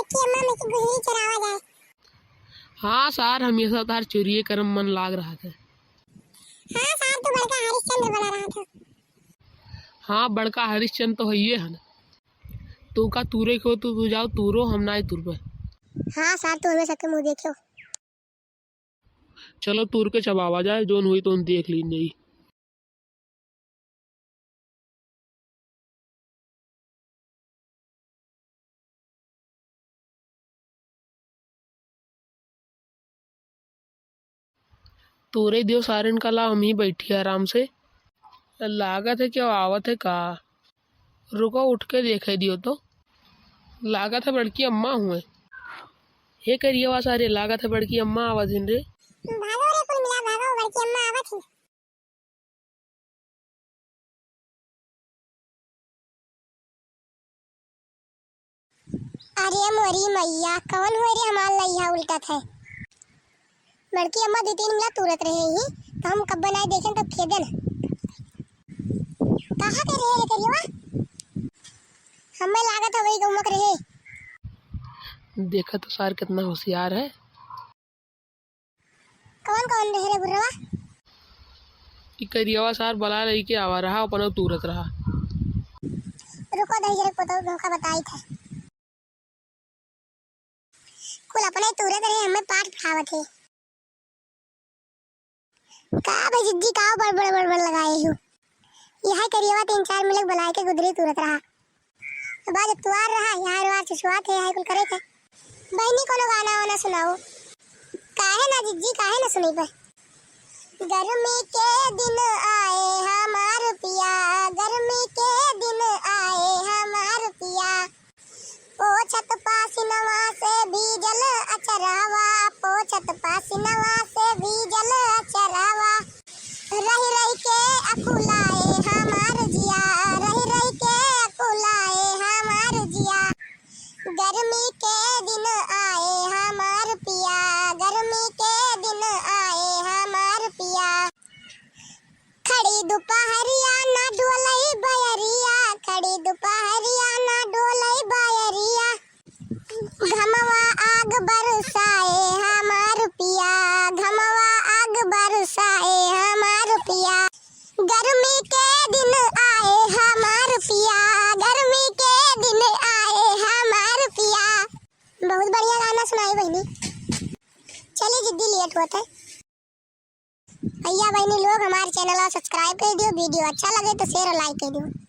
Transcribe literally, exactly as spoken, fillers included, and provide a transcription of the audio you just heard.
कि अम्मा में की गुजरी चरावा जाए। हाँ सार, हमेशा तार चोरिये करम मन लाग रहा था। हाँ सार, तू बड़का हरिश्चंद्र बना रहा था। हाँ, बड़का हरिश्चंद्र तो हइये हन। तू का तूरे को, तू, तू जाओ तूरो, हम नाई तुरबे। हाँ सार, तू हमें सबके मुँह देखियो। चलो तूर के चबावा जाए, जोन हुई तो देख लीन जाई। तोरे दियो सारन का ला, हम ही बैठी आराम से। लागत है क्यों आवत है का? रुको, उठ के देखे दियो तो। लागत है बड़की अम्मा हुए। हे करियवा सारे, लागत है बड़की अम्मा आवत हिन रे। भागो रे कुल मिला, भागो, बड़की अम्मा आवत हिन। अरे मोरी मैया, कौन हुए रे हमार लइहा उलटत है? बड़की अम्मा दू तीन मिला तूरत रहे ही, तो हम कब्बे नाई देखेन तब खेदेन। कहाँ के रहे रे करियवा? हमें लागत है वही गौवा के रहे। देखा तो सार कितना होशियार है। कौन कौन रहे रे बुर्रवा? ई करियवा सार बला लइके आवा रहा, अपना तूरत रहा। रुको दही जरे पोतो धोखा बताई था। कुल अपने तूरत रहे, हमें पाठ पढ़ावत है। का भाई जिज्जी, का बड़ बड़ बड़ बड़ लगाए हो? यह करियवा तीन चार मिनट बुलाए के गुदरी तूरत रहा। तो बाद तुआर रहा, यार वार चुचुआत है, यह कुल करे थे। बहनी कोनो गाना वाना सुनाओ। काहे ना जिज्जी, काहे ना सुनइबे? गर्मी के दिन आए हमार पिया, गर्मी के दिन आए हमार पिया। पोछत पासिनवा से भीजल अचरवा, पोछत पासिनवा से भीजल अचरवा। रहि रहि के अकुलाए हमार जिया, रहि रहि के अकुलाए हमार जिया। गर्मी के दिन आए हमार पिया, गर्मी के दिन आए हमार पिया। खड़ी दुपहरिया ना डोलई बयरिया, खड़ी दुपहरिया ना डोलई बयरिया। घमवा आग बरसाए हमार पिया, घमवा आग बरसाए हमार पिया। गर्मी के दिन आए हमार पिया, गर्मी के दिन आए हमार पिया। बहुत बढ़िया गाना सुनाई बहनी। चलिए जिद्दी, लेट होत है। भैया बहनी लोग, हमारे channel को subscribe कर दियो, video अच्छा लगे तो share और like कर दियो।